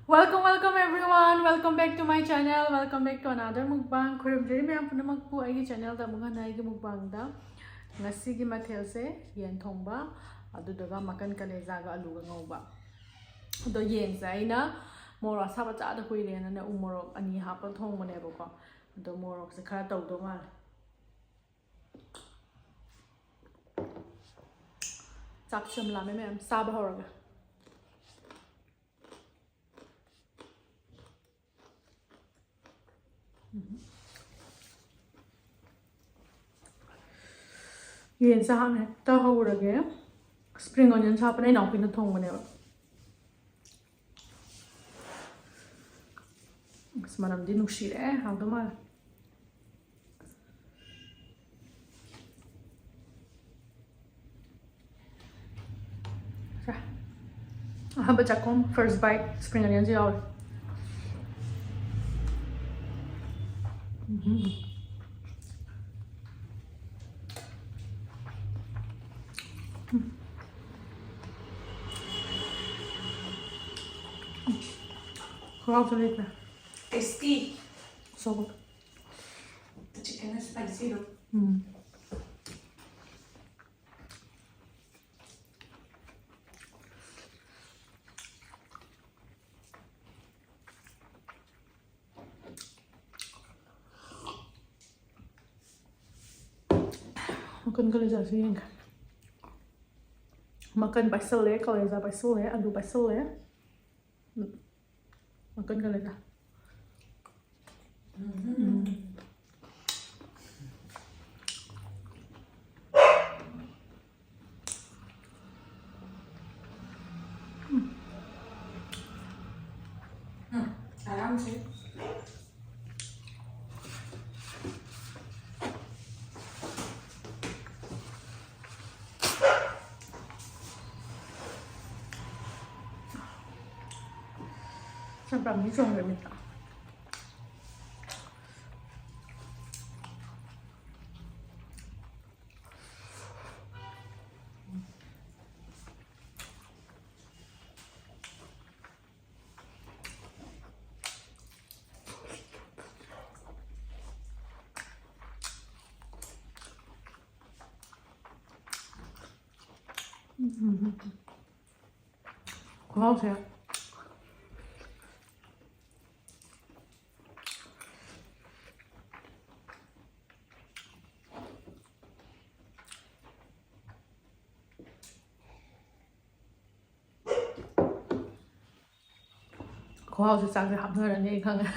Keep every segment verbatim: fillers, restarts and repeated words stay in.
Welcome, welcome everyone. Welcome back to my channel. Welcome back to another mukbang. ꯈꯨꯔꯨꯝꯖꯔꯤ ꯃꯌꯥꯝ ꯄꯨꯝꯅꯃꯛꯄꯨ ꯑꯩꯒꯤ channelꯗ ꯑꯃꯨꯛ ꯍꯟꯅ ꯑꯩꯒꯤ mukbangꯗ꯫ ꯉꯁꯤꯒꯤ ꯃꯊꯦꯜꯁꯦ ꯌꯦꯟ ꯊꯣꯡꯕ, ꯑꯗꯨꯗꯨꯒ ꯃꯀꯟ ꯀꯂꯦꯖꯥꯒ ꯑꯂꯨꯒ ꯉꯧꯕ꯫ ꯑꯗꯣ ꯌꯦꯟꯁꯦ ꯑꯩꯅ ꯃꯣꯔꯣꯛ ꯑꯁꯥꯕ ꯆꯥꯗ ꯀꯨꯏꯔꯦꯅꯅꯦ ꯎ ꯃꯣꯔꯣꯛ ꯑꯅꯤ ꯍꯥꯞꯄ ꯊꯣꯡꯕꯅꯦꯕꯀꯣ꯫ ꯑꯗꯣ ꯃꯣꯔꯣꯛꯁꯦ ꯈꯔ ꯇꯧꯗꯧ ꯃꯥꯜꯂꯦ꯫ ꯆꯥꯛꯁꯨ ꯌꯥꯝ ꯂꯥꯝꯃꯦ ꯃꯌꯥꯝ꯫ ꯆꯥꯕ ꯍꯧꯔꯒꯦ꯫ ꯎꯝ꯫ ꯌꯦꯟꯁꯦ ꯍꯥꯟꯅ ꯍꯦꯛꯇ ꯍꯧꯔꯒꯦ꯫ Spring onions ꯍꯥꯞꯄꯅ ꯏꯅꯥꯎꯄꯤꯅ ꯊꯣꯡꯕꯅꯦꯕ꯫ ꯑꯁ, ꯃꯅꯝꯗꯤ ꯅꯨꯡꯁꯤꯔꯦ꯫ ꯍꯥꯎꯗꯧ ꯃꯥꯜꯂꯦ꯫ ꯁꯦ꯫ ꯑꯍꯥꯟꯕ ꯆꯥꯛꯈꯨꯝ, first bite, spring onions ꯌꯥꯎꯔꯦ꯫ ꯎꯝ꯫ ꯎꯝ꯫ ꯈꯨꯍꯥꯎꯁꯨ ꯂꯩꯇ꯭ꯔꯦ꯫ Tasty. So good. The chicken is spicy though. ꯎꯝ꯫ ꯃꯀꯟ ꯀꯂꯦꯖꯥꯁꯨ ꯌꯦꯡꯒꯦ꯫ ꯃꯀꯟ ꯄꯥꯏꯁꯜꯂꯦ, ꯀꯂꯦꯖꯥ ꯄꯥꯏꯁꯜꯂꯦ, ꯑꯂꯨ ꯄꯥꯏꯁꯜꯂꯦ꯫ ꯎꯝ꯫ ꯃꯀꯟ ꯀꯂꯦꯖꯥ꯫ ꯎꯝ꯫ ꯎꯝ, ꯑꯔꯥꯝꯁꯦ꯫ ꯆꯝꯄ꯭ꯔꯥ ꯃꯍꯤ ꯆꯣꯡꯈ꯭ꯔꯦ ꯃꯤꯠꯇ꯫ ꯎꯝ꯫ ꯈꯨꯍꯥꯎꯁꯦ꯫ ꯈꯨꯍꯥꯎꯁꯦ ꯆꯥꯛꯁꯦ ꯍꯥꯞꯅꯔꯅꯤ ꯑꯩ ꯈꯪꯉꯦ꯫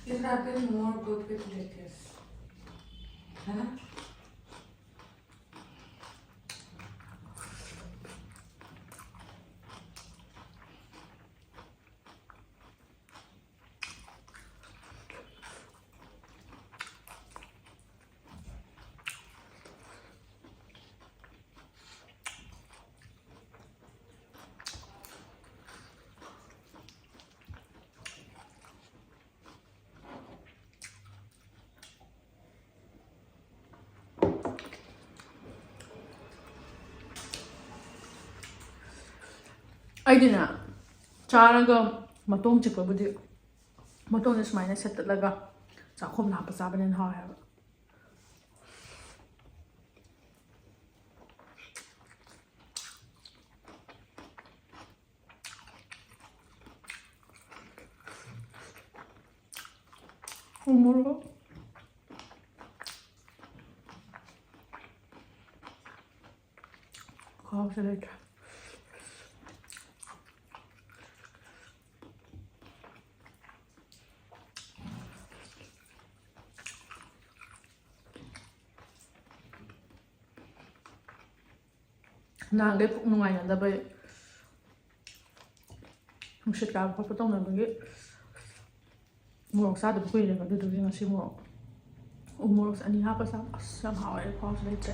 It would have been more good with lettuce. है ना? ꯑꯩꯗꯤꯅꯦ, ꯆꯥꯔꯒ ꯃꯇꯣꯡ ꯆꯤꯛꯄꯕꯨꯗꯤ, ꯃꯇꯣꯡꯁꯦ ꯁꯨꯃꯥꯏꯅ ꯁꯦꯠꯇꯠꯂꯒ ꯆꯥꯛꯈꯣꯝꯗ ꯍꯥꯞꯄ ꯆꯥꯕꯅ ꯍꯦꯟꯅ ꯍꯥꯎꯋꯦ ꯍꯥꯏꯕ꯫ ꯎ ꯃꯣꯔꯣꯛ꯫ ꯈꯨꯍꯥꯎꯁꯦ ꯂꯩꯇ꯭ꯔꯦ꯫ ꯅꯍꯥꯟꯈꯩ ꯄꯨꯛ ꯅꯨꯡꯉꯥꯏꯅꯗꯕꯩ ꯅꯨꯡꯁꯤꯠ ꯀꯥꯕ ꯈꯣꯠꯄ ꯇꯧꯅꯕꯒꯤ ꯃꯣꯔꯣꯛ ꯆꯥꯗꯕ ꯀꯨꯏꯔꯦꯕ꯫ ꯑꯗꯨꯗꯨꯒꯤ ꯉꯁꯤ ꯃꯣꯔꯣꯛ ꯎ ꯃꯣꯔꯣꯛꯁꯦ ꯑꯅꯤ ꯍꯥꯞꯄ ꯆꯥꯕ꯫ ꯑꯁ, ꯌꯥꯝ ꯍꯥꯎꯋꯦ꯫ ꯑꯩ ꯈꯨꯍꯥꯎꯁꯦ ꯂꯩꯇ꯭ꯔꯦ꯫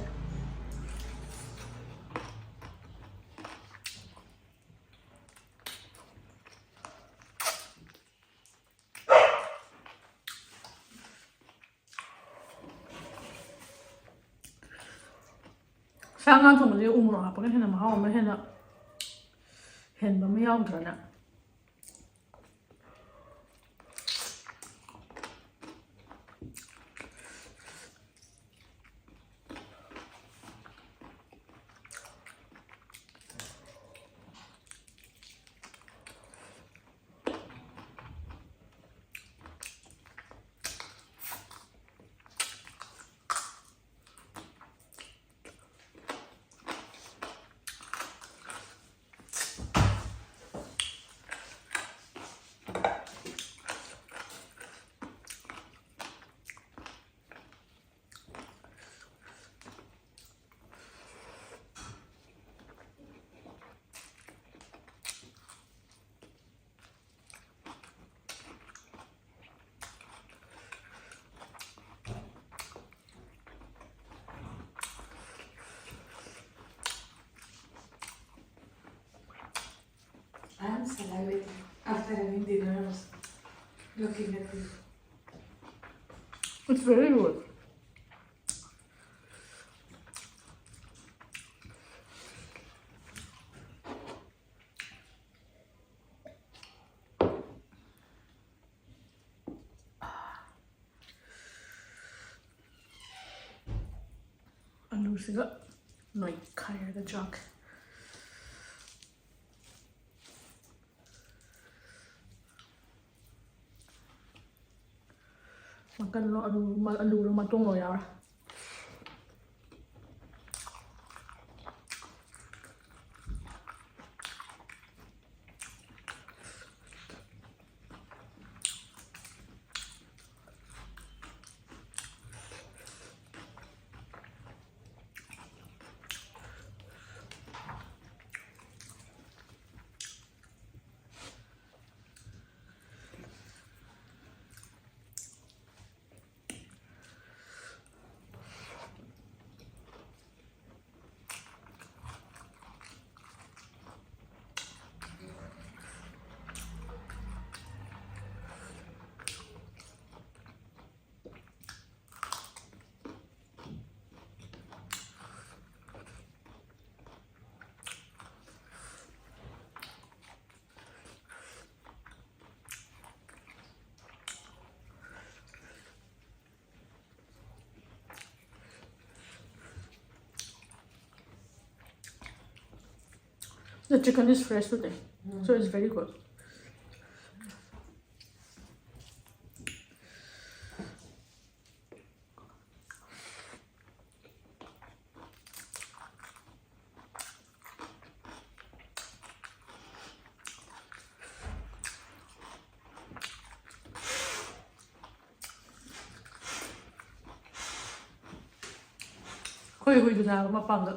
ꯁꯥ ꯉꯥ ꯊꯣꯡꯕꯁꯦ ꯎ ꯃꯣꯔꯣꯛ ꯍꯥꯞꯄꯒ ꯍꯦꯟꯅ ꯃꯍꯥꯎ ꯑꯃ ꯍꯦꯟꯅ ꯍꯦꯟꯕ ꯑꯃ ꯌꯥꯎꯗ꯭ꯔꯅꯦ? I am salivating after having dinner also, looking at this. It's very good. ꯑꯂꯨꯁꯤꯒ ꯅꯣꯏꯈꯥꯏꯔꯒ ꯆꯥꯒꯦ꯫ ꯃꯀꯟꯂꯣ, ꯑꯂꯨ, ꯑꯂꯨꯔꯣ, ꯃꯇꯣꯡꯂꯣ ꯌꯥꯎꯔꯦ꯫ The chicken is fresh today, so it's very good. ꯑꯩꯈꯣꯏ ꯍꯨꯏꯗꯨꯅ ꯃꯄꯥꯟꯗ꯫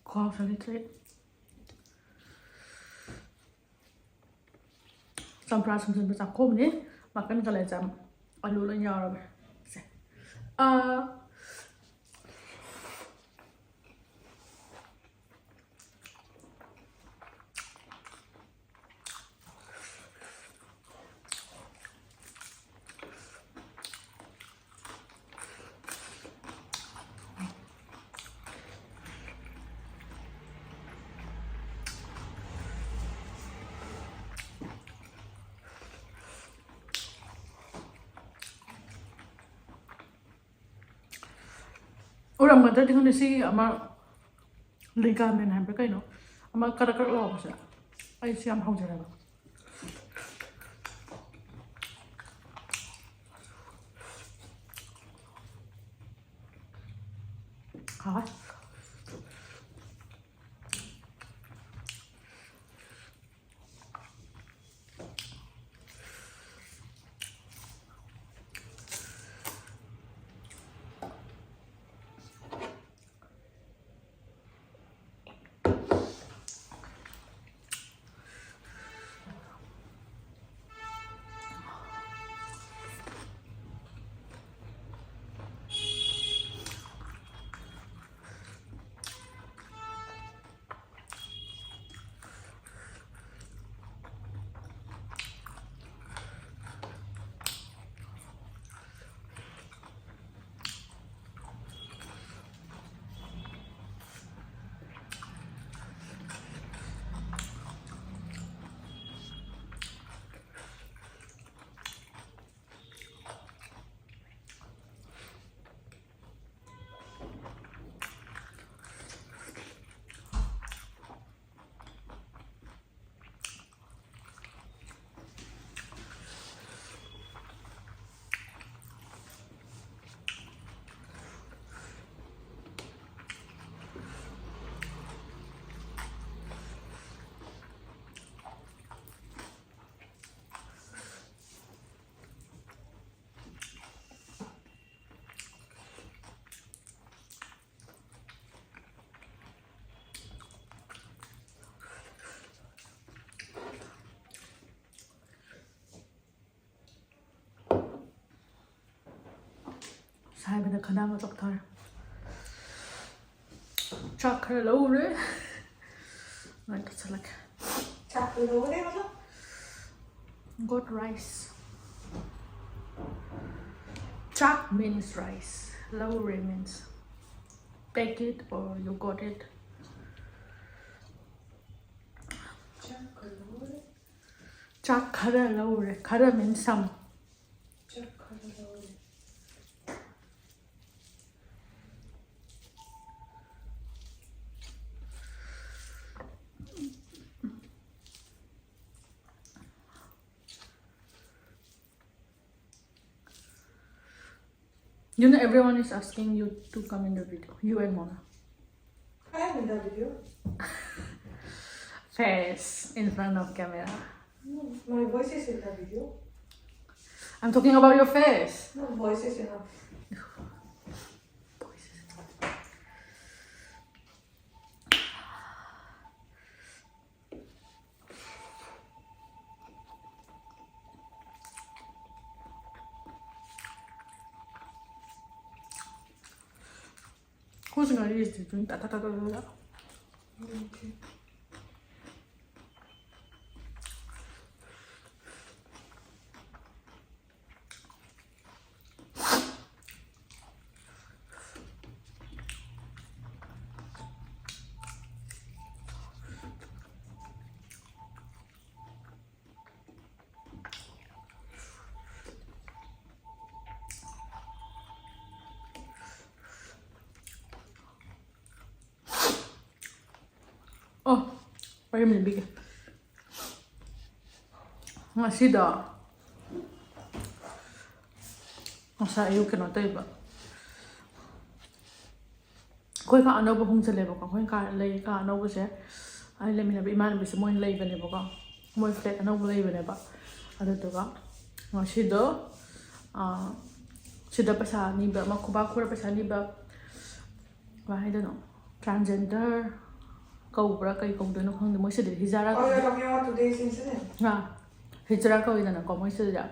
ꯈꯨꯍꯥꯎꯁꯤꯗꯤ ꯇ꯭ꯔꯤꯠ꯫ ꯆꯝꯄ꯭ꯔꯥ ꯁꯨꯝꯖꯤꯟꯕ ꯆꯥꯛꯈꯣꯝꯅꯤ꯫ ꯃꯈꯟ ꯀꯂꯦꯖꯥ, ꯑꯂꯨ ꯂꯣꯏ ꯌꯥꯎꯔꯕꯅꯦ꯫ ꯁꯦ꯫ ꯑꯥ꯫ ꯎꯔꯝꯒꯗ꯭ꯔꯗꯤ ꯈꯪꯗꯦ, ꯁꯤꯒꯤ ꯑꯃ ꯂꯤꯒꯥꯃꯦꯟ ꯍꯥꯏꯕ꯭ꯔꯥ ꯀꯩꯅꯣ, ꯑꯃ ꯀꯔꯛ ꯀꯔꯛ ꯂꯥꯎꯕꯁꯦ, ꯑꯩꯁꯦ ꯌꯥꯝ ꯍꯧꯖꯩꯑꯕ꯫ ꯍꯥꯎꯋꯦ꯫ ꯁꯥꯏꯕꯗ ꯈꯗꯥꯡꯒ ꯆꯣꯛꯊꯔꯦ꯫ ꯆꯥꯛ ꯈꯔ ꯂꯧꯔꯦ꯫ ꯑꯗꯨꯃꯥꯏꯅ ꯇꯧꯁꯜꯂꯒꯦ꯫ ꯆꯥꯛ ꯂꯧꯔꯦ ꯍꯥꯏꯕ? Got rice. ꯆꯥꯛ means rice. ꯂꯧꯔꯦ means pack it or you got it. ꯆꯥꯛ ꯈꯔ ꯂꯧꯔꯦ꯫ ꯆꯥꯛ ꯈꯔ ꯂꯧꯔꯦ꯫ ꯈꯔ means some. ꯆꯥꯛ ꯈꯔ ꯂꯧꯔꯦ꯫ You know, everyone is asking you to come in the video. You and Mona. I am in the video. Face in front of camera. No, my voice is in the video. I'm talking about your face. No, voice is enough. Voice is enough. Who's gonna use this drink? Ta, ta, ta, ta, ta, ta. ꯑꯣ, ꯋꯥꯔꯤ ꯑꯃ ꯂꯤꯕꯤꯒꯦ꯫ ꯉꯁꯤꯗꯣ, ꯉꯁꯥꯏ ꯑꯌꯨꯛ ꯀꯩꯅꯣ ꯇꯧꯋꯦꯕ, ꯑꯩꯈꯣꯏ ꯀꯥ ꯑꯅꯧꯕ ꯍꯣꯡꯖꯜꯂꯦꯕꯀꯣ꯫ ꯑꯩꯈꯣꯏ ꯀꯥ ꯂꯩ, ꯀꯥ ꯑꯅꯧꯕꯁꯦ ꯑꯩ ꯂꯩꯃꯤꯟꯅꯕ ꯏꯃꯥꯟꯅꯕꯤꯁꯦ ꯃꯣꯏꯅ ꯂꯩꯕꯅꯦꯕꯀꯣ꯫ ꯃꯣꯏ flat ꯑꯅꯧꯕ ꯂꯩꯕꯅꯦꯕ꯫ ꯑꯗꯨꯗꯨꯒ ꯉꯁꯤꯗꯣ, ꯑꯥ, ꯁꯤꯗ ꯄꯩꯁꯥ ꯅꯤꯕ ꯑꯃ, ꯈꯨꯕꯥꯛ ꯈꯨꯔ ꯄꯩꯁꯥ ꯅꯤꯕ, ꯀꯃꯥꯏ ꯍꯥꯏꯗꯣꯏꯅꯣ, transgender ꯀꯧꯕ꯭ꯔꯥ ꯀꯩ ꯀꯧꯗꯣꯏꯅꯣ ꯈꯪꯗꯦ꯫ ꯃꯣꯏ ꯁꯤꯗꯗꯤ ꯍꯤꯖꯥꯔꯥ Oh, you're talking about today's incident? ꯑꯥ, ꯍꯤꯖꯥꯔꯥ ꯀꯧꯏꯗꯅꯀꯣ ꯃꯣꯏ ꯁꯤꯗ꯫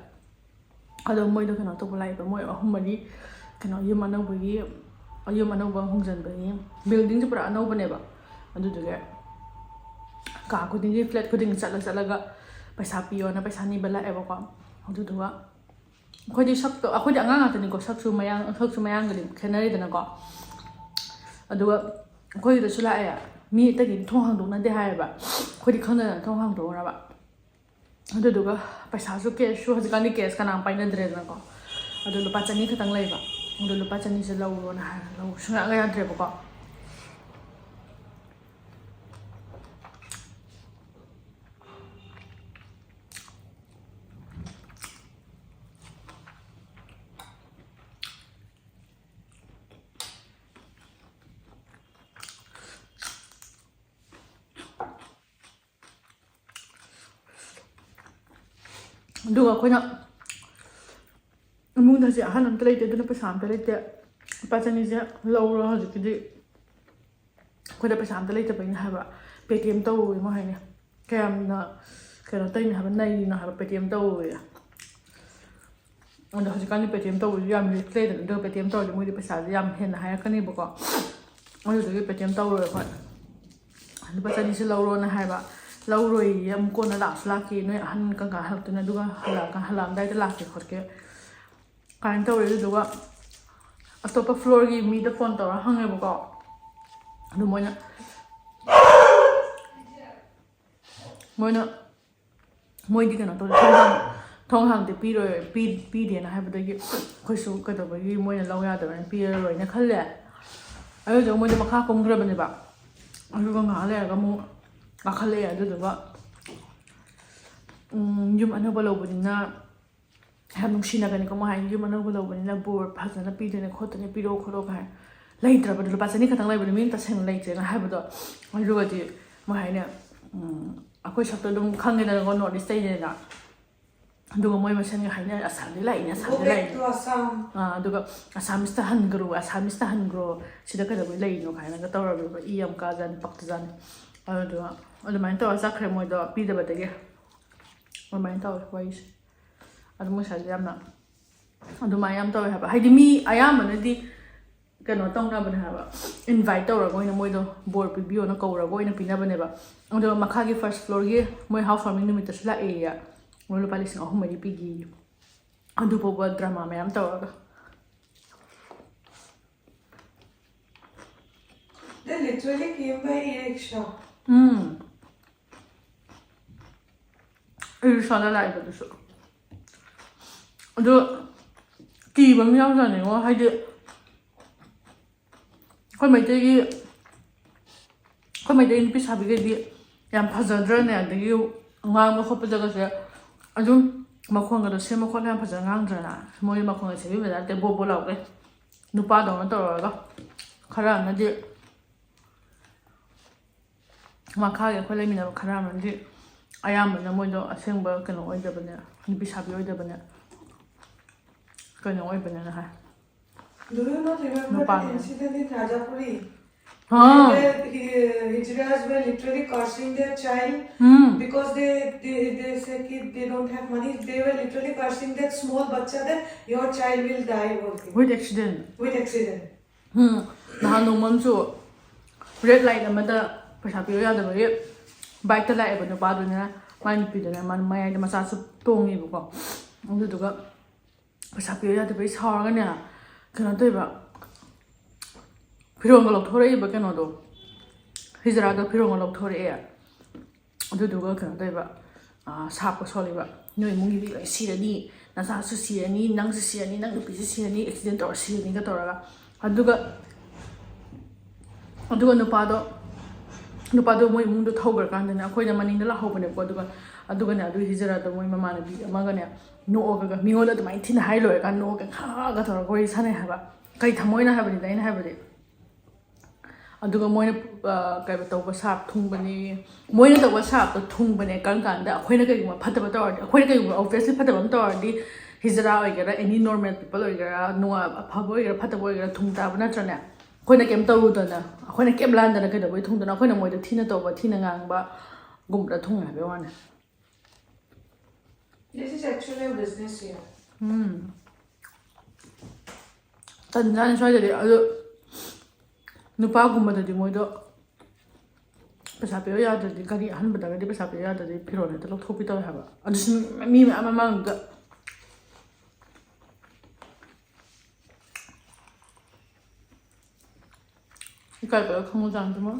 ꯑꯗꯣ ꯃꯣꯏꯗꯣ ꯀꯩꯅꯣ ꯇꯧꯕ ꯂꯥꯛꯏꯕ, ꯃꯣꯏ ꯑꯍꯨꯝ ꯃꯔꯤ ꯀꯩꯅꯣ, ꯌꯨꯝ ꯑꯅꯧꯕꯒꯤ, ꯌꯨꯝ ꯑꯅꯧꯕ ꯍꯣꯡꯖꯤꯟꯕꯒꯤ, buildingꯁꯦ ꯄꯨꯔꯥ ꯑꯅꯧꯕꯅꯦꯕ꯫ ꯑꯗꯨꯗꯨꯒꯤ ꯀꯥ ꯈꯨꯗꯤꯡꯒꯤ, flat ꯈꯨꯗꯤꯡꯒꯤ ꯆꯠꯂ ꯆꯠꯂꯒ ꯄꯩꯁꯥ ꯄꯤꯌꯣꯅ ꯄꯩꯁꯥ ꯅꯤꯕ ꯂꯥꯛꯑꯦꯕꯀꯣ꯫ ꯑꯗꯨꯗꯨꯒ ꯑꯩꯈꯣꯏꯗꯤ ꯁꯛꯇꯣ, ꯑꯩꯈꯣꯏꯗꯤ ꯑꯉꯥꯡ ꯉꯥꯛꯇꯅꯤꯀꯣ, ꯁꯛꯁꯨ ꯃꯌꯥꯡ, ꯁꯛꯁꯨ ꯃꯌꯥꯡꯒꯗꯤ ꯈꯦꯠꯅꯔꯤꯗꯅꯀꯣ꯫ ꯑꯗꯨꯒ ꯑꯩꯈꯣꯏꯒꯤꯗꯁꯨ ꯂꯥꯛꯑꯦ꯫ ꯃꯤ ꯑꯇꯩꯒꯤꯗꯤ ꯊꯣꯡ ꯍꯥꯡꯗꯣꯛꯅꯗꯦ ꯍꯥꯏꯌꯦꯕ, ꯑꯩꯈꯣꯏꯗꯤ ꯈꯪꯗꯅ ꯊꯣꯡ ꯍꯥꯡꯗꯣꯛꯎꯔꯕ꯫ ꯑꯗꯨꯗꯨꯒ ꯄꯩꯁꯥꯁꯨ, cash ꯁꯨ ꯍꯧꯖꯤꯛꯀꯥꯟꯗꯤ cash ꯀꯅꯥꯝ ꯄꯥꯏꯅꯗ꯭ꯔꯦꯗꯅꯀꯣ꯫ ꯑꯗꯣ ꯂꯨꯄꯥ ꯆꯅꯤ ꯈꯛꯇꯪ ꯂꯩꯕ꯫ ꯑꯗꯣ ꯂꯨꯄꯥ ꯆꯅꯤꯁꯦ ꯂꯧꯔꯣꯅ ꯍꯥꯏꯔꯒ ꯂꯧ ꯁꯨꯡꯌꯥ ꯌꯥꯗ꯭ꯔꯦꯕꯀꯣ꯫ ꯑꯗꯨꯒ ꯑꯩꯈꯣꯏꯅ ꯏꯃꯨꯡꯗ ꯍꯧꯖꯤꯛ ꯑꯍꯟ ꯑꯝꯇ ꯂꯩꯇꯦ, ꯑꯗꯨꯅ ꯄꯩꯁꯥ ꯑꯝꯇ ꯂꯩꯇꯦ꯫ ꯂꯨꯄꯥ ꯆꯅꯤꯁꯦ ꯂꯧꯔꯣ, ꯍꯧꯖꯤꯛꯀꯤꯗꯤ ꯑꯩꯈꯣꯏꯗ ꯄꯩꯁꯥ ꯑꯝꯇ ꯂꯩꯇꯕꯩꯅꯦ ꯍꯥꯏꯕ꯫ Paytm ꯇꯧꯋꯦ ꯃꯣꯏ ꯍꯥꯏꯅꯦ꯫ ꯀꯌꯥꯝꯅ ꯀꯩꯅꯣ ꯇꯧꯔꯤꯅꯣ ꯍꯥꯏꯕ, ꯅꯩꯔꯤꯅꯣ ꯍꯥꯏꯕ, Paytm ꯇꯧꯋꯦ꯫ ꯑꯗꯣ ꯍꯧꯖꯤꯛꯀꯥꯟꯗꯤ Paytm ꯇꯧꯕꯁꯨ ꯌꯥꯝ risk ꯂꯩꯗꯅ, ꯑꯗꯨꯒ Paytm ꯇꯧꯔꯗꯤ ꯃꯣꯏꯗꯤ ꯄꯩꯁꯥꯁꯦ ꯌꯥꯝ ꯍꯦꯟꯅ ꯍꯥꯏꯔꯛꯀꯅꯦꯕꯀꯣ꯫ ꯑꯗꯨꯗꯨꯒꯤ Paytm ꯇꯧꯔꯣꯏ ꯑꯩꯈꯣꯏ꯫ ꯂꯨꯄꯥ ꯆꯅꯤꯁꯦ ꯂꯧꯔꯣꯅ ꯍꯥꯏꯕ꯫ ꯂꯧꯔꯣꯏꯌꯦ, ꯑꯃꯨꯛ ꯀꯣꯟꯅ ꯂꯥꯛꯁꯨ ꯂꯥꯛꯀꯦ, ꯅꯣꯏ ꯑꯍꯟ ꯀꯪꯀꯥ ꯍꯜꯂꯛꯇꯣꯏꯅꯣ, ꯑꯗꯨꯒ ꯍꯜꯂꯛꯑꯀꯥꯟ, ꯍꯜꯂꯛꯑꯝꯗꯥꯏꯗ ꯂꯥꯛꯀꯦ ꯈꯣꯠꯀꯦ ꯀꯥꯏꯅ ꯇꯧꯔꯦ꯫ ꯑꯗꯨꯗꯨꯒ ꯑꯇꯣꯞꯄ floor ꯒꯤ ꯃꯤꯗ phone ꯇꯧꯔ ꯍꯪꯉꯦꯕꯀꯣ꯫ ꯑꯗꯨ ꯃꯣꯏꯅ, ꯃꯣꯏꯅ, ꯃꯣꯏꯗꯤ ꯀꯩꯅꯣ ꯇꯧꯗꯦ, ꯊꯣꯡ ꯍꯥꯡ-, ꯊꯣꯡ ꯍꯥꯡꯗꯦ, ꯄꯤꯔꯣꯏ, ꯄꯤ-, ꯄꯤꯗꯦꯅ ꯍꯥꯏꯕꯗꯒꯤ ꯑꯩꯈꯣꯏꯁꯨ ꯀꯩꯗꯧꯕꯒꯤ ꯃꯣꯏꯅ ꯂꯧ ꯌꯥꯗꯕꯅꯤꯅ ꯄꯤꯔꯔꯣꯏꯅ ꯈꯜꯂꯦ꯫ ꯑꯗꯨꯗꯨꯒ ꯃꯣꯏꯗꯤ ꯃꯈꯥ ꯀꯨꯝꯈ꯭ꯔꯕꯅꯦꯕ꯫ ꯑꯗꯨꯒ ꯉꯥꯏꯍꯥꯛ ꯂꯩꯔꯒ ꯑꯃꯨꯛ ꯀꯥꯈꯠꯂꯛꯑꯦ꯫ ꯑꯗꯨꯗꯨꯒ, ꯎꯝ, ꯌꯨꯝ ꯑꯅꯧꯕ ꯂꯧꯕꯅꯤꯅ ꯌꯥꯝ ꯅꯨꯡꯁꯤꯅꯒꯅꯤꯀꯣ, ꯃꯣꯏ ꯍꯥꯏꯅꯤ, "ꯌꯨꯝ ꯑꯅꯧꯕ ꯂꯧꯕꯅꯤꯅ ꯕꯣꯔ ꯐꯖꯅ ꯄꯤꯗꯣꯏꯅꯦ ꯈꯣꯠꯇꯣꯏꯅꯦ, ꯄꯤꯔꯛꯑꯣ ꯈꯣꯠꯂꯣ" ꯀꯥꯏ꯫ ꯂꯩꯇ꯭ꯔꯕꯗꯣ, ꯂꯨꯄꯥ ꯆꯅꯤ ꯈꯛꯇꯪ ꯂꯩꯕꯗꯣ, ꯃꯤꯅ ꯇꯁꯦꯡꯅ ꯂꯩꯇ꯭ꯔꯦꯅ ꯍꯥꯏꯕꯗꯣ꯫ ꯑꯗꯨꯒꯗꯤ ꯃꯣꯏ ꯍꯥꯏꯅꯦ, ꯎꯝ, ꯑꯩꯈꯣꯏ ꯁꯛꯇꯣ ꯑꯗꯨꯝ ꯈꯪꯉꯦꯗꯅꯀꯣ, North East ꯇꯩꯅꯦꯅ꯫ ꯑꯗꯨꯒ ꯃꯣꯏ ꯃꯁꯦꯟꯒ ꯍꯥꯏꯅꯔꯦ, "ꯑꯁꯥꯝꯗꯤ ꯂꯥꯛꯏꯅꯦ, Go ꯑꯁꯥꯝꯗꯤ back ꯂꯥꯛꯏꯅꯦ꯫ To Assam. ꯑꯥ, ꯑꯗꯨꯒ ꯑꯁꯥꯃꯤꯁꯇ ꯍꯟꯈ꯭ꯔꯣ, ꯑꯁꯥꯃꯤꯁꯇ ꯍꯟꯈ꯭ꯔꯣ, ꯁꯤꯗ ꯀꯩꯗꯧꯕꯩ ꯂꯩꯔꯤꯅꯣ?" ꯀꯥꯏꯅꯒ ꯇꯧꯔꯝꯃꯦꯕ꯫ ꯏ ꯌꯥꯝ ꯀꯥꯖꯥꯠꯅꯤ, ꯄꯛꯇꯖꯥꯠꯅꯤ꯫ ꯑꯗꯨꯗꯨꯒ ꯑꯗꯨꯃꯥꯏꯅ ꯇꯧꯔ ꯆꯠꯈ꯭ꯔꯦ ꯃꯣꯏꯗꯣ ꯄꯤꯗꯕꯗꯒꯤ꯫ ꯑꯗꯨꯃꯥꯏꯅ ꯇꯧꯋꯦ ꯋꯥꯔꯤꯁꯦ꯫ ꯑꯗꯨ ꯃꯣꯏ ꯁ꯭ꯋꯥꯏꯗ ꯌꯥꯝꯅ ꯑꯗꯨꯃꯥꯏꯅ ꯌꯥꯝ ꯇꯧꯋꯦ ꯍꯥꯏꯕ꯫ ꯍꯥꯏꯗꯤ ꯃꯤ ꯑꯌꯥꯝꯕꯅꯗꯤ ꯀꯩꯅꯣ ꯇꯧꯅꯕꯅꯦ ꯍꯥꯏꯕ, ꯏꯟꯚꯥꯏꯠ ꯇꯧꯔꯒ ꯑꯣꯏꯅ ꯃꯣꯏꯗꯣ ꯕꯣꯔ ꯄꯤꯕꯤꯌꯣꯅ ꯀꯧꯔꯒ ꯑꯣꯏꯅ ꯄꯤꯅꯕꯅꯦꯕ꯫ ꯑꯗꯨꯒ ꯃꯈꯥꯒꯤ ꯐꯥꯔꯁ ꯐ꯭ꯂꯣꯔꯒꯤ ꯃꯣꯏ ꯍꯥꯎꯁ ꯋꯥꯔꯃꯤꯡ ꯅꯨꯃꯤꯠꯇꯁꯨ ꯂꯥꯛꯑꯦꯌꯦ꯫ ꯃꯣꯏ ꯂꯨꯄꯥ ꯂꯤꯁꯤꯡ ꯑꯍꯨꯝ ꯃꯔꯤ ꯄꯤꯈꯤꯌꯦ꯫ ꯑꯗꯨ ꯐꯥꯎꯕ ꯗ꯭ꯔꯃꯥ ꯃꯌꯥꯝ ꯇꯧꯔꯒ꯫ They literally came by e-rickshaw. ꯎꯝ, ꯏꯔꯤꯁꯥꯗ ꯂꯥꯛꯏꯕꯗꯨꯁꯨ꯫ ꯑꯗꯣ ꯀꯤꯕ ꯑꯃ ꯌꯥꯎꯖꯥꯠꯅꯤꯉꯣ꯫ ꯍꯥꯏꯗꯤ ꯑꯩꯈꯣꯏ ꯃꯩꯇꯩꯒꯤ ꯑꯩꯈꯣꯏ ꯃꯩꯇꯩ ꯅꯨꯄꯤ ꯁꯥꯕꯤꯈꯩꯗꯤ ꯌꯥꯝ ꯐꯖꯗ꯭ꯔꯅꯦ? ꯑꯗꯒꯤ ꯉꯥꯡꯕ ꯈꯣꯠꯄꯗꯒꯁꯦ ꯑꯗꯨꯝ ꯃꯈꯣꯟꯒꯗꯣ ꯁꯦꯝꯕ ꯈꯣꯠꯄ ꯌꯥꯝ ꯐꯖꯅ ꯉꯥꯡꯗ꯭ꯔꯅ? ꯃꯣꯏ ꯃꯈꯣꯟꯒ ꯁꯦꯝꯕꯤꯕꯗ ꯅꯠꯇꯦ, ꯕꯣ ꯕꯣ ꯂꯥꯎꯒꯩ ꯅꯨꯄꯥꯗꯧꯅ ꯇꯧꯔꯒ꯫ ꯈꯔ ꯑꯃꯅꯗꯤ, ꯃꯈꯥꯒꯤ ꯑꯩꯈꯣꯏ ꯂꯩꯃꯤꯟꯅꯕ ꯈꯔ ꯑꯃꯗꯤ ꯑꯌꯥꯝꯕꯅ ꯃꯣꯏꯗꯣ ꯑꯁꯦꯡꯕ ꯀꯩꯅꯣ ꯑꯣꯏꯗꯕꯅꯦ, ꯅꯨꯄꯤ ꯁꯥꯕꯤ ꯑꯣꯏꯗꯕꯅꯦ, ꯀꯩꯅꯣ ꯑꯣꯏꯕꯅꯦꯅ ꯍꯥꯏ꯫ Do you not remember Nupang. The incident in Rajapuri? हाँ। Where he, Hijras were literally cursing their child hmm. Because they, they, they said कि they don't have money. They were literally cursing that small बच्चा that your child will die बोल के. With accident. With accident. ꯎꯝ, ꯅꯍꯥꯟ ꯅꯣꯡꯃ ꯑꯃꯁꯨ rate light ꯑꯃꯗ ꯄꯩꯁꯥ ꯄꯤꯌꯨ ꯌꯥꯗꯕꯒꯤ ꯕꯥꯏꯛꯇ ꯂꯥꯛꯑꯦꯕ ꯅꯨꯄꯥꯗꯨꯅ, ꯃꯥꯏ ꯅꯨꯄꯤꯗꯨꯅ, ꯃꯥ ꯃꯌꯥꯏꯗ ꯃꯆꯥꯁꯨ ꯇꯣꯡꯉꯦꯕꯀꯣ꯫ ꯑꯗꯨꯗꯨꯒ ꯄꯩꯁꯥ ꯄꯤꯌꯨ ꯌꯥꯗꯕꯒꯤ ꯁꯥꯎꯔꯒꯅꯦ, ꯀꯩꯅꯣ ꯇꯧꯔꯤꯕ, ꯐꯤꯔꯣꯜꯒ ꯂꯧꯊꯣꯔꯛꯏꯕ ꯀꯩꯅꯣꯗꯣ, ꯍꯤꯖꯔꯥꯗꯣ ꯐꯤꯔꯣꯜꯒ ꯂꯧꯊꯣꯔꯛꯑꯦ꯫ ꯑꯗꯨꯗꯨꯒ ꯀꯩꯅꯣ ꯇꯧꯔꯤꯕ, ꯁꯥꯞꯀ ꯁꯣꯜꯂꯤꯕ, "ꯅꯣꯏ ꯏꯃꯨꯡꯒꯤ ꯃꯤ ꯂꯣꯏ ꯁꯤꯔꯅꯤ, ꯅꯆꯥꯁꯨ ꯁꯤꯔꯅꯤ, ꯅꯪꯁꯨ ꯁꯤꯔꯅꯤ, ꯅꯪ ꯅꯨꯄꯤꯁꯨ ꯁꯤꯔꯅꯤ, ꯑꯦꯛꯁꯤꯗꯦꯟ ꯇꯧꯔ ꯁꯤꯔꯅꯤꯒ" ꯇꯧꯔꯒ꯫ ꯑꯗꯨꯒ ꯑꯗꯨꯒ ꯅꯨꯄꯥꯗꯣ ꯅꯨꯄꯥꯗꯣ ꯃꯣꯏ ꯏꯃꯨꯡꯗꯣ ꯊꯧꯈ꯭ꯔꯀꯥꯟꯗꯅꯦ, ꯑꯩꯈꯣꯏꯅ ꯃꯅꯤꯡꯗ ꯂꯥꯛꯍꯧꯕꯅꯦꯕꯀꯣ꯫ ꯑꯗꯨꯒ ꯑꯗꯨꯒꯅꯦ, ꯑꯗꯨ ꯍꯤꯖꯔꯥꯗꯣ ꯃꯣꯏ ꯃꯃꯥꯟꯅꯕꯤ ꯑꯃꯒꯅꯦ, ꯅꯣꯛꯑꯒ, ꯃꯤꯉꯣꯟꯗ ꯑꯗꯨꯃꯥꯏꯅ ꯊꯤꯅ ꯍꯥꯏ ꯂꯣꯏꯔꯀꯥꯟꯗ ꯅꯣꯛꯑꯒ ꯈꯥꯒ ꯇꯧꯔꯒ ꯋꯥꯔꯤ ꯁꯥꯟꯅꯩ ꯍꯥꯏꯕ꯫ ꯀꯩ ꯊꯃꯣꯏꯅ ꯍꯥꯏꯕꯅꯤꯗ ꯑꯩꯅ ꯍꯥꯏꯕꯗꯤ꯫ ꯑꯗꯨꯒ ꯃꯣꯏꯅ, ꯑ, ꯀꯩꯅꯣ ꯇꯧꯕ ꯁꯥꯞ ꯊꯨꯡꯕꯅꯤ꯫ ꯃꯣꯏꯅ ꯇꯧꯕ ꯁꯥꯞꯇꯣ ꯊꯨꯡꯕꯅꯦ꯫ ꯀꯔꯝ ꯀꯥꯟꯗ ꯑꯩꯈꯣꯏꯅ ꯀꯩꯒꯨꯝꯕ ꯐꯠꯇꯕ ꯇꯧꯔꯗꯤ, ꯑꯩꯈꯣꯏꯅ ꯀꯩꯒꯨꯝꯕ obviously ꯐꯠꯇꯕ ꯑꯃ ꯇꯧꯔꯗꯤ, ꯍꯤꯖꯔꯥ ꯑꯣꯏꯒꯦꯔꯥ, any normal people ꯑꯣꯏꯒꯦꯔꯥ, ꯅꯨꯡꯉꯥꯏ-, ꯑꯐꯕ ꯑꯣꯏꯒꯦꯔꯥ, ꯐꯠꯇꯕ ꯑꯣꯏꯒꯦꯔꯥ, ꯊꯨꯡ ꯇꯥꯕ ꯅꯠꯇ꯭ꯔꯅꯦ? ꯑꯩꯈꯣꯏꯅ ꯀꯩꯝ ꯇꯧꯔꯨꯗꯅ, ꯑꯩꯈꯣꯏꯅ ꯀꯩꯝ ꯂꯥꯟꯗꯅ ꯀꯩꯗꯧꯕꯩ ꯊꯨꯡꯗꯅ? ꯑꯩꯈꯣꯏꯅ ꯃꯣꯏꯗ ꯊꯤꯅ ꯇꯧꯕ, ꯊꯤꯅ ꯉꯥꯡꯕꯒꯨꯝꯕꯗ ꯊꯨꯡꯉꯦ ꯍꯥꯏꯕꯩ ꯋꯥꯅꯦ꯫ This is actually a business here. ꯎꯝ꯫ ꯇꯟꯖꯥꯅꯤ ꯁ꯭ꯋꯥꯏꯗꯗꯤ꯫ ꯑꯗꯣ ꯅꯨꯄꯥꯒꯨꯝꯕꯗꯗꯤ ꯃꯣꯏꯗꯣ ꯄꯩꯁꯥ ꯄꯤꯔꯣ ꯌꯥꯗ꯭ꯔꯗꯤ, ꯒꯥꯔꯤ ꯑꯍꯟꯕꯗꯒꯗꯤ ꯄꯩꯁꯥ ꯄꯤꯔꯣ ꯌꯥꯗ꯭ꯔꯗꯤ ꯐꯤꯔꯣꯜ ꯍꯦꯛꯇ ꯂꯧꯊꯣꯛꯄꯤ ꯇꯧꯋꯦ ꯍꯥꯏꯕ꯫ ꯑꯗꯨꯁꯨ ꯃꯤ ꯃꯌꯥꯝ ꯃꯃꯥꯡꯗꯨꯗ꯫ ꯏꯀꯥꯏꯕꯒ ꯈꯪꯕꯖꯥꯠ ꯅꯠꯇꯦ ꯃꯣꯏ꯫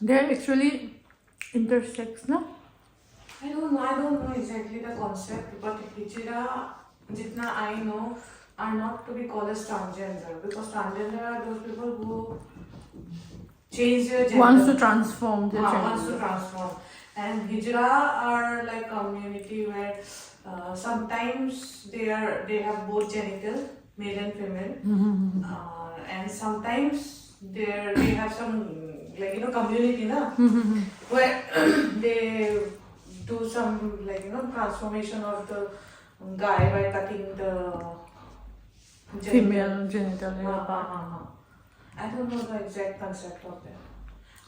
They're actually intersex, no? I don't know, I don't know exactly the concept, but Hijra, jitna I know, are not to be called as transgender, because transgender are those people who change their gender. Wants to transform their gender. Ah, wants to transform. And Hijra are like community where uh, sometimes they are, they have both genital, male and female. Mm-hmm. Uh, and sometimes they they have some, like, you know, community na, where they do some, like, you know, transformation of the guy by cutting the genital. Female genital area part. हाँ, हाँ, हाँ, हाँ। I don't know the exact concept of that.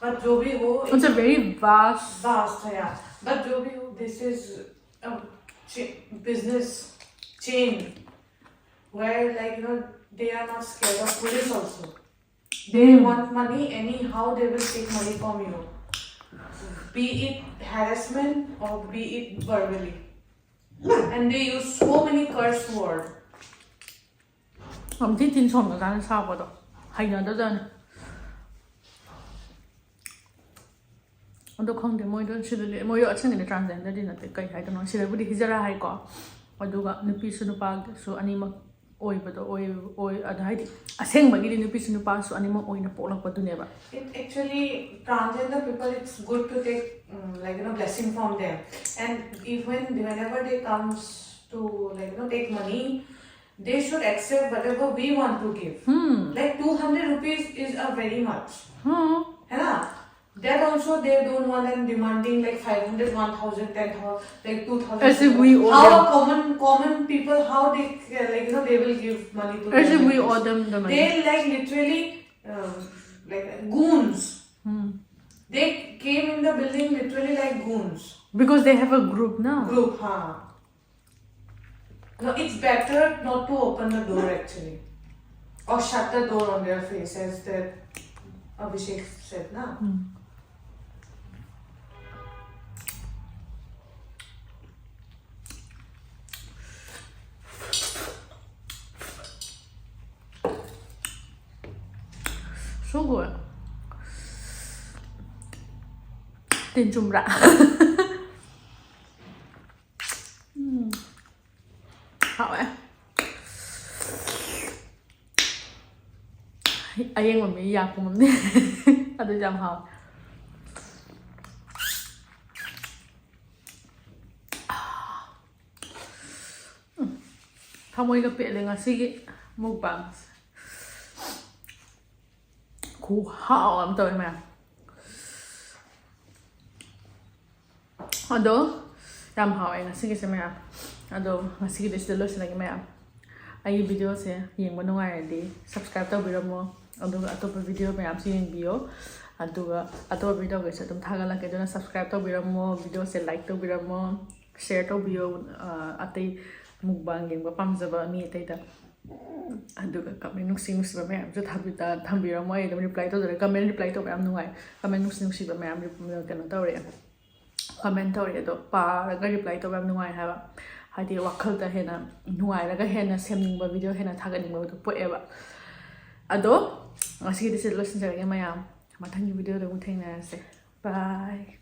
But जो भी हो, it's a very vast, vast है, yeah. But जो भी हो, this is a ch- business chain where, like, you know, they are not scared of police also. They want money, anyhow they will take money from you. Be it harassment or be it verbally. And they use so many curse word. ꯌꯥꯝ ꯊꯤ ꯊꯤꯅ ꯁꯣꯟꯕꯖꯥꯠꯅꯤ ꯁꯥꯕꯗꯣ꯫ ꯍꯩꯅꯗꯖꯥꯠꯅꯤ꯫ ꯑꯗꯣ ꯈꯪꯗꯦ, ꯃꯣꯏꯗꯣ ꯁꯤꯗꯗꯤ, ꯃꯣꯏꯗꯣ ꯑꯁꯦꯡꯕꯗꯤ transgenderꯗꯤ ꯅꯠꯇꯦ, ꯀꯩ ꯍꯥꯏꯗꯣꯏꯅꯣ, ꯁꯤꯗꯕꯨꯗꯤ ꯍꯤꯖꯔꯥ ꯍꯥꯏꯀꯣ꯫ ꯑꯗꯨꯒ ꯅꯨꯄꯤꯁꯨ ꯅꯨꯄꯥꯁꯨ ꯑꯅꯤꯃꯛ ꯑꯣꯏꯕꯗꯣ ꯑꯣꯏ, ꯑꯣꯏ꯫ ꯑꯗꯣ ꯍꯥꯏꯗꯤ ꯑꯁꯦꯡꯕꯒꯤꯗꯤ ꯅꯨꯄꯤꯁꯨ ꯅꯨꯄꯥꯁꯨ ꯑꯅꯤꯃꯛ ꯑꯣꯏꯅ ꯄꯣꯛꯂꯛꯄꯗꯨꯅꯦꯕ꯫ It actually, transgender people, it's good to take, um, like, you know, blessing from them. And even whenever they comes to, like, you know, take money, they should accept whatever we want to give. Hmm. Like, two hundred rupees is a very much. Hmm. है ना? That also they don't want and demanding like five hundred, one thousand, ten thousand, like two thousand. As if we owe How them. A common common people, how they, uh, like, you know, they will give money to As their if we neighbors? Owe them the money. They like literally, um, like goons. Hmm. They came in the building literally like goons. Because they have a group now. Group, huh? No, it's better not to open the door actually. Or shut the door on their face, as that Abhishek said, na? Hmm. So good. ꯇꯤꯟ ꯆꯨꯝꯕ꯭ꯔꯥ? ꯎꯝ. ꯍꯥꯎꯋꯦ꯫ ꯑꯌꯦꯡꯕ ꯃꯤ ꯌꯥ ꯀꯨꯝꯃꯝꯅꯤ꯫ ꯑꯗꯨꯗꯤ ꯌꯥꯝ ꯍꯥꯎꯋꯦ꯫ ꯎꯝ꯫ ꯊꯃꯣꯏꯒ ꯄꯦꯜꯂꯦ ꯉꯁꯤꯒꯤ mukbangꯁꯦ꯫ ꯈꯨꯍꯥꯎ ꯑꯃ ꯇꯧꯋꯦ ꯃꯌꯥꯝ꯫ ꯑꯗꯣ ꯌꯥꯝ ꯍꯥꯎꯋꯦ ꯉꯁꯤꯒꯤꯁꯦ ꯃꯌꯥꯝ꯫ ꯑꯗꯣ ꯉꯁꯤꯒꯤꯗꯤ ꯁꯤꯗ ꯂꯣꯏꯁꯤꯜꯂꯒꯦ ꯃꯌꯥꯝ꯫ ꯑꯩꯒꯤ videoꯁꯦ ꯌꯦꯡꯕ ꯅꯨꯡꯉꯥꯏꯔꯗꯤ subscribe ꯇꯧꯕꯤꯔꯝꯃꯣ꯫ ꯑꯗꯨꯒ ꯑꯇꯣꯞꯄ video ꯃꯌꯥꯝꯁꯨ ꯌꯦꯡꯕꯤꯌꯣ꯫ ꯑꯗꯨꯒ ꯑꯇꯣꯞꯄ videoꯈꯩꯁꯨ ꯑꯗꯨꯝ ꯊꯥꯒꯠꯂꯛꯀꯦ꯫ ꯑꯗꯨꯅ subscribe ꯇꯧꯕꯤꯔꯝꯃꯣ, videoꯁꯦ like ꯇꯧꯕꯤꯔꯝꯃꯣ, share ꯇꯧꯕꯤꯌꯣ, ꯑ, ꯑꯇꯩ mukbang ꯌꯦꯡꯕ ꯄꯥꯝꯖꯕ ꯃꯤ ꯑꯇꯩꯗ꯫ ꯑꯗꯨꯒ comment ꯅꯨꯡꯁꯤ ꯅꯨꯡꯁꯤꯕ ꯃꯌꯥꯝꯁꯨ ꯊꯥꯕꯤ-, ꯊꯝꯕꯤꯔꯝꯃꯣ꯫ ꯑꯩ ꯑꯗꯨꯝ reply ꯇꯧꯖꯔꯛꯀꯦ꯫ Comment reply ꯇꯧꯕ ꯌꯥꯝ ꯅꯨꯡꯉꯥꯏ꯫ Comment ꯅꯨꯡꯁꯤ ꯅꯨꯡꯁꯤꯕ ꯃꯌꯥꯝ ꯀꯩꯅꯣ ꯇꯧꯔꯛꯑꯦ꯫ Comment ꯇꯧꯔꯛꯑꯦ꯫ ꯑꯗꯣ ꯄꯥꯔꯒ reply ꯇꯧꯕ ꯌꯥꯝ ꯅꯨꯡꯉꯥꯏ ꯍꯥꯏꯕ꯫ ꯍꯥꯏꯗꯤ ꯋꯥꯈꯜꯗ ꯍꯦꯟꯅ ꯅꯨꯡꯉꯥꯏꯔꯒ ꯍꯦꯟꯅ ꯁꯦꯝꯅꯤꯡꯕ video ꯍꯦꯟꯅ ꯊꯥꯒꯠꯅꯤꯡꯕꯗꯣ ꯄꯣꯛꯑꯦꯕ꯫ ꯑꯗꯣ ꯉꯁꯤꯒꯤꯗꯤ ꯁꯤ ꯂꯣꯏꯁꯤꯟꯖꯔꯒꯦ ꯃꯌꯥꯝ꯫ ꯃꯊꯪꯒꯤ videoꯗ ꯑꯃꯨꯛ ꯊꯦꯡꯅꯔꯁꯦ꯫ Bye꯫